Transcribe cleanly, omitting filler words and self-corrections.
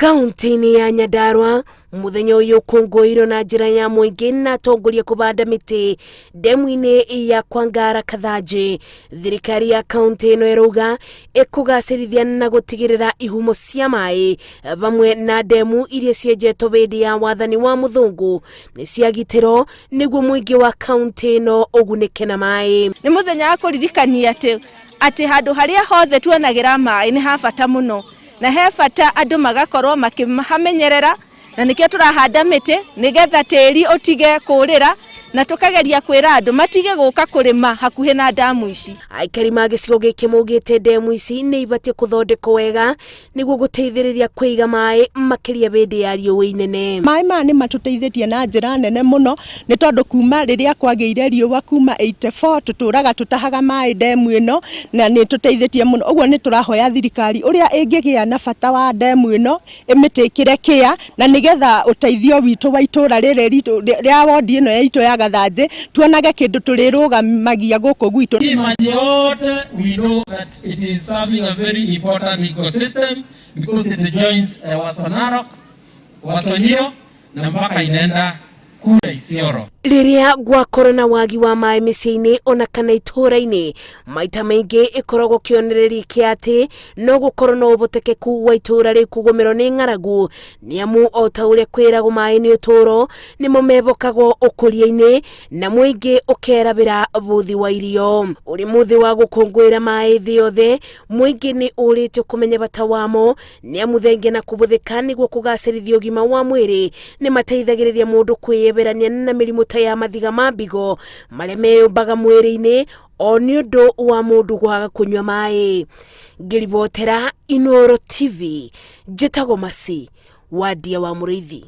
Kaunti-inĩ ya Nyandarua mũthenya ũyũ ũkũngũĩirwo na njĩra ya mũingĩ na atongoria kũbanda mĩtĩ ndemu-inĩ ya Kwangara Kathanjĩ. Thirikari ya kaunti ĩno ĩrauga ĩkũgacĩrithia na gũtigĩrĩra ihumo cia maĩ vamwe na ndemu iria cienjetwo hĩndĩ ya wathani wa mũthũngũ nĩ ciagitĩrwo nĩguo mũingĩ wa kaunti ĩno ũgunĩke na maĩ. Nĩ mũthenya wa kũririkania atĩ atĩ handũ harĩa hothe tuonagĩra maĩ nĩ ha bata mũno, na he bata andũ magakorwo makĩhamenyerera, na nĩkĩo tũrahanda mĩtĩ nĩgetha tĩri ũtige kũrĩra, na tũkageria kwĩra andũ matige gũka kũrĩma hakuhĩ na ndamu ici. Aikari ma gĩcigo gĩkĩ maugĩte ndemu ici nĩ ibatiĩ kũthondekwo wega nĩguo gũteithĩrĩria kũiga maĩ makĩria hĩndĩ ya riũa inene. Maĩ maya nĩ matũteithĩtie na njĩra nene mũno nĩ tondũ kuma rĩrĩa kwagĩire riũa kuma 84 tũtũraga tũtahaga maĩ ndemu ĩno na nĩ ĩtũteithĩtie mũno. Ũguo nĩ tũrahoya thirikari ũrĩa ĩngĩgĩa na bata wa ndemu ĩno ĩmĩtĩkĩre kĩa na nĩgetha ũteithio witũ wa itũra rĩrĩ ritũ rĩa wondi ĩno itũ ya Gathanjĩ tuonage kĩndũ tũrĩrũgamagia gũkũ gwitũ. Hii maji yote we know that it is serving a very important ecosystem because it joins Ewaso Narok, Ewaso Nyiro na mpaka inaenda kule Isiolo. Rĩrĩa gwakorwo na wagi wa maĩ mĩciĩ-inĩ ona kana itũũra-inĩ, maita maingĩ ĩkoragwo kĩonereria kĩa atĩ no gũkorwo na ũhotekeku wa itũũra rĩu kũgũmĩrwo nĩ ng'aragu, nĩamu o ta ũrĩa kwĩragwo maĩ nĩ ũtũũro, nĩmo mevokagwo ũkũria-inĩ na mũingĩ ũkerabĩra bũthi wa irio. Ũrĩ mũthĩ wa gũkũngũĩra maĩ thĩ yothe, mũingĩ nĩ ũrĩtio kũmenya bata wamo, nĩamu thengia na kũhũthĩka nĩguo kũgacĩrithia ũgima wa mwĩrĩ, nĩ mateithagĩrĩria mũndũ kwĩyeherania na mĩrimũ ta ya mathiga ma mbigo marĩa meyũmbaga mwĩrĩ-inĩ o nĩ ũndũ wa mũndũ kwaga kũnyua maĩ. Ngĩribotera Inooro TV, njĩtagwo Mercy Wandia wa Mũrĩithi.